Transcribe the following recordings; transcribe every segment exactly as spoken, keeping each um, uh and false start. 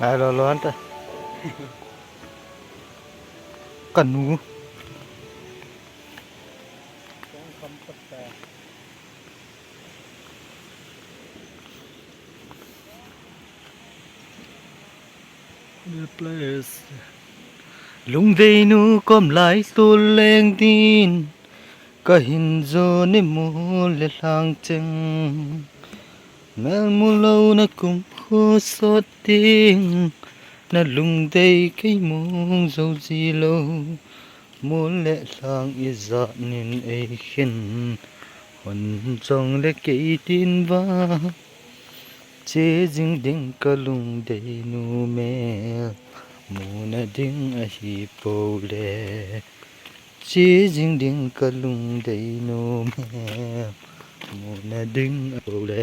Hello, lo anta. Kanu. Replace. Lungdeinu kom lai tul leng din, kahin jo ni mu le lhang cheng. Mel mu lou na kum khu sot ding, na lungdei kei mong jo ji lou. Mul le lhang ijat nin ei khen, hon jong le kei tin va. Che jing ding ka lungdeinu mel, muna ding ahi pou le. Che jing ding ka lungdeinu mel, muna ding ahi pou le.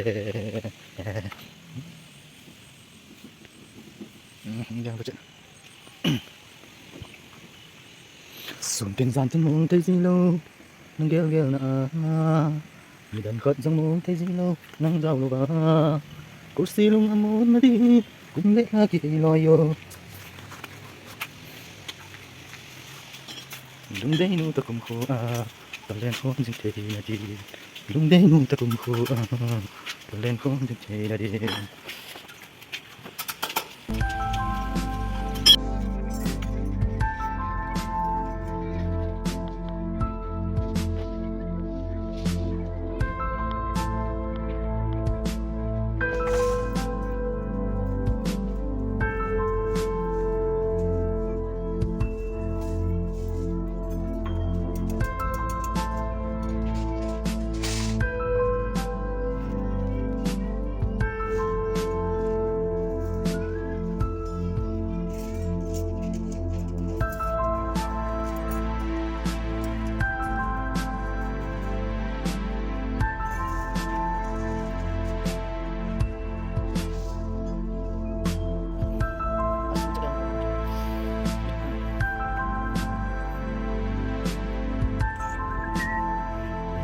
Sun tin jan tin mong thei ji lou, nang gel gel na a. Nidan khat jong mong thei ji lou, nang jao lou va. Kursi lung a mong na di, kum le lha kihei loi yo. Lungdeinu ta kum khu a, talen khom jing thei na di. Lungdeinu ta kum khu a, talen khom jing thei na di.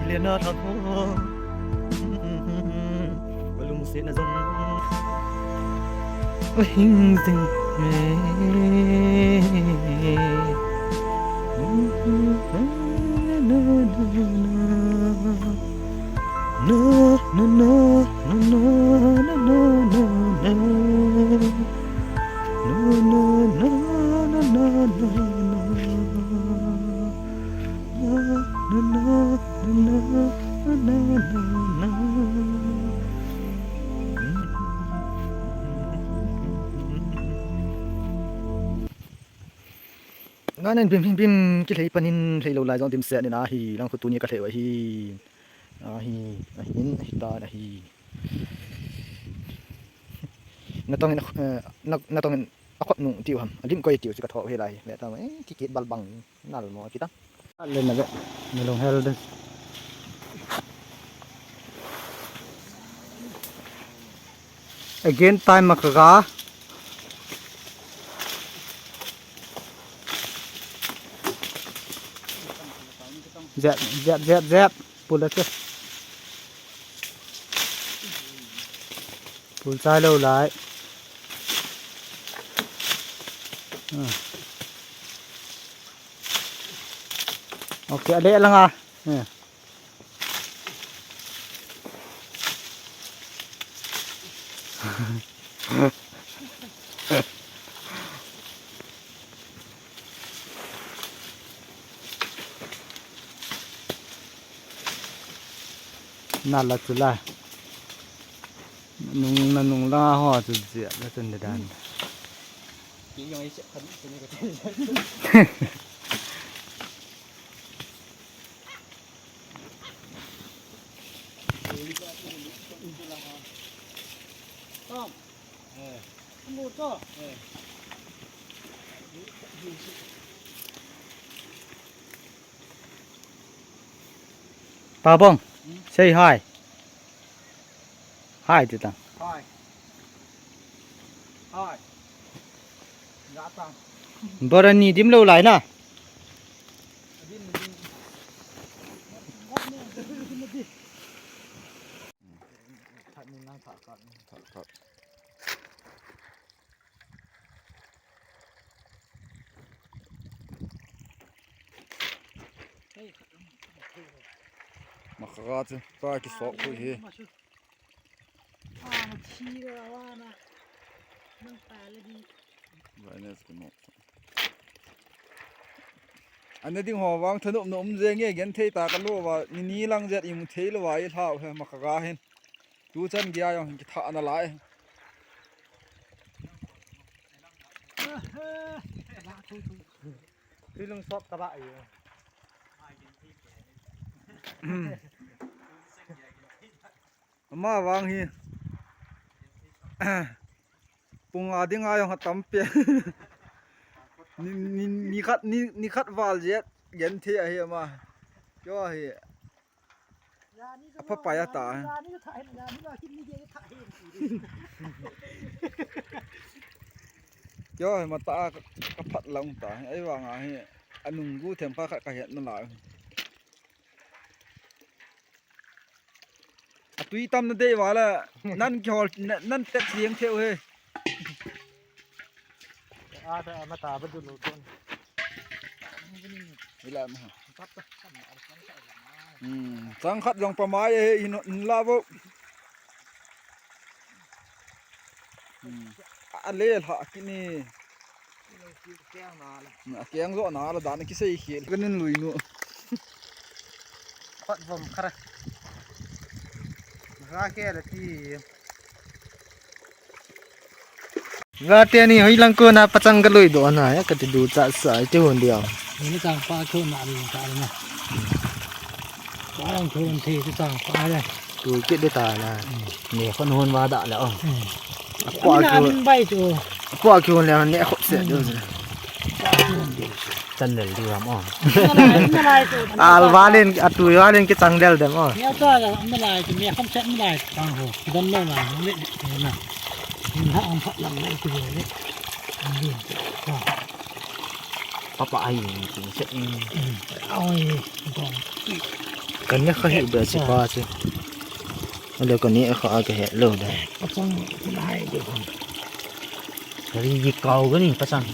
Hilena thang ho. Balung se na jong. Hing jing me. Nganen bim bim bim kilhei panin lhei lou lai jong dimset nin ahi lang khu tuni ka lhei u ahi. Ahi, ahin, ahi tan ahi. Natongin, eh, na, natongin akhop nung tiu ham. Alim koi tiu chu ka tho he lai. Le ta, eh, kikit bal bang. Nal mo kita. Nal le na ve. Na long hel den. Again time ma ka ga. Zep, zep, zep, zep. Pul a che. Pul chai lou lai. Ah. Ok, a le lang a. Eh. Nal a chu la. Nung na nung la ho chu zia la chun de dan. Ki yong i sep khan chu ni ka. Tom. Eh. Ang to. Eh. Pabong, hmm? Say hi. Hi, ti ta. Hi. Hi. Ga ta. Bora ni dim lou lai na. Dim, dim. That ni nang that ka. That ka. Kaka chu, pa kisok khu hi. Ana thi lo ana. Nang pa le di. Vai ne chu kimo. Ana ding ho vang thanop na um jeng e, genthei ta ka lo va, ni ni lang jet imu thei lo va i hlau he ma kaka hin. Tu chan gei a jong hin kitha na lai. Tui lung sop ka ba e. Ama vang hi. Pung a ding a jong atam pen. Ni, ni, ni khat, ni, ni khat val jet genthei ahi ama. Kio ahi. Apa pa ya ta. Kio ahi mata ka, ka phat lang ta. Ahivang a hi anung gu them kha khat ka het na lai. Atui tam na dei vala nan kihol, nan tet jeng theu he. A da ma ta ba du lo ton. Ila ma. Hmm, chang khat jong pa mai he hin, hin la vo. Hmm. A le lha kini. A keng jo na la dan kisei khel. Ka nun lui nu. Khat vom khara. Ra ke la ti. Ga te ni hoi lang ko na pachang ka lui do na ya ka ti du cha sa ti hon dia. Ni chang pa ko na ni ta na. Ba lang ko thei ti chang pa le. Tu kit de ta na. Ne khon hon va da le o. Akwa ki min bai tu. Akwa ki hon le ne khot se de. Channel du ram o. Al valin, atu valin ki chang del dem o. Ya to la, malai tu, me kham chat malai. Tang ho. Dam lo la, le na. Ni ha ang phat lam le tu le. Papa ai ni tu se. Oi, dong. Kan ne kha hi be si pa si. Ale kan ne kha ka he lo da. Pachang lai de. Ri ji kau ga ni pachang.